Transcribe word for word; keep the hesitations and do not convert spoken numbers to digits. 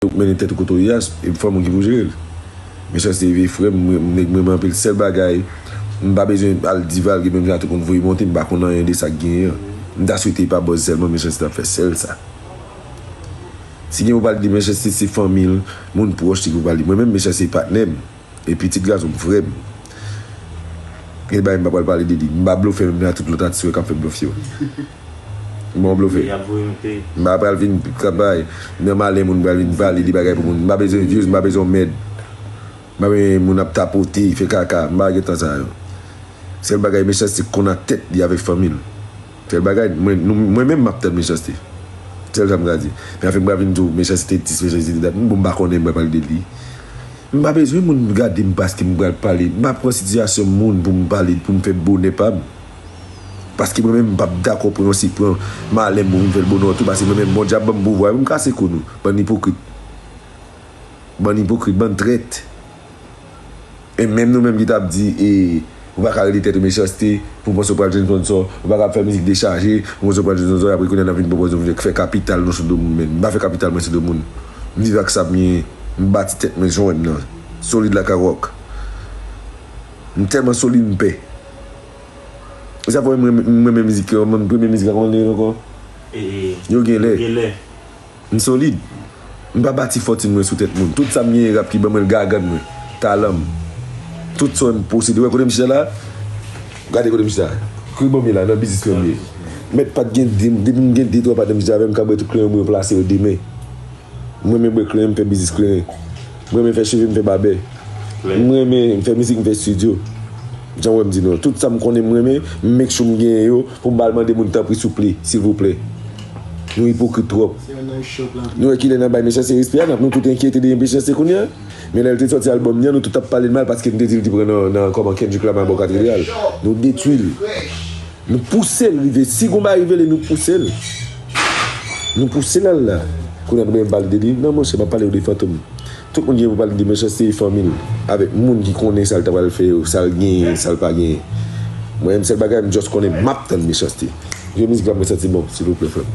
ou mennen tèt ou kote w ye a, e fanmi w ki pou jere l. Mechanste vye frè m, m, m, m renmen anpil. Sèl bagay, m pa bezwen al divalge menm jan tout moun voye monte, m pa konn anyen de sa k genyen an. M ta swete e pa buzz sèlman Mechanste t ap fè, sèl sa. Si gen pou pale de Mechanste, se fanmi l, moun pwòch li pou pale. Mwen menm, Mechanste se patnè m. E pitit gason m, frè m. Gen bagay m pa pral pale de li. M pa blofè menm jan tout lòt atis yo k ap fè blòf yo. M pa yon blofè. M pa pral vin travay nan malè moun, m pral vin pale de bagay pou moun. M pa bezwen views, m pa bezwen mèd. M pa bezwen moun ap tapote, fè kaka. M pa gen tan sa yo. Sèl bagay Mechanste konn nan tèt li avèk fanmi l. Sèl bagay, mwen, nou, mwen menm m ap tann Mechanste. Sèl sa m ka di. Men afè m pral vin di w Mechanste te dis, Mechanste te dat, m, bon, m pa konnen m pral pale de li. M pa bezwen moun gade m paske m pral pale. M pa pran sitiyasyon moun pou m pale, pou m fè bonè pa m. Paske mwen menm m p ap dakò pran yon si pran malè m pou m fè l bonè tou, paske mwen menm Bondye ap ban m pouvwa, m kase kou nou. Bann ipokrit. Bann ipokrit, bann trèt. E menm nou menm ki t ap di, e, ou pa ka rele tèt ou Mechanste, pou w panse w pral jwenn sponsò, ou pa ka ap fè mizik dechaje, pou w panse w pral jwenn sponsò, apre kounye a n ap vin pwopoze w vin fè kapital nou sou do moun, men m pa fè kapital mwen sou do moun. M viv ak sa m genyen, m bati tèt mwen jan w wè m nan. Solid like a rock. M tèlman solid, m pè. E sa fè mwen, mwen, mwen renmen mizik yo, mwen premye mizik la, kòman l rele ankò? Yo gen lè. M solid. M pa bati fòtin mwen sou tèt moun. Tout sa m genyen rap ki ban mwen l, gagann mwen, talan m. Tout sa m posede. Ou wè kote m chita la? Gade kote m chita. Kri ban m ye la, nan biznis mwen m ye. Mèt pa t gen de, depi m gen de twa patnè m chita avè m, m ka bwè tout kleren mwen yo plase yo demen. M renmen bwè kleren, m fè biznis kleren. M renmen fè cheve, m fè babè. M renmen fè mizik, m fè estidyo. Jan w wè m di nou. Tout sa m konnen m renmen, m make sure m genyen yo. Pou m pa al mande moun tanpri, souple, silvouplè. Nou ipokrit twòp. Nou wè kilè n a bay Mechanste respè a, n ap nou tout enkyete de Mechanste kounye a. Men lè l te sòti albòm li an, nou tout t ap pale l mal paske nou te di l te pran nan, nan kòman Kendrick Lamar bò katedral. Nou detwi l. Nou pouse l rive. Si gon bagay revele, nou pouse l. Nou pouse l al la. Kounye a nou menm pale de li. Non, monchè, m ap pale w de Fantom. Tout moun gen pou pale de Mechanste e fanmi l, avèk moun ki konnen sa l ta pral fè yo, sa l genyen, sa l pa genyen. Mwen menm, sèl bagay m just konnen, m ap tann Mechanste. Jwe mizik la, mwen santi bon, silvouplè, frè m.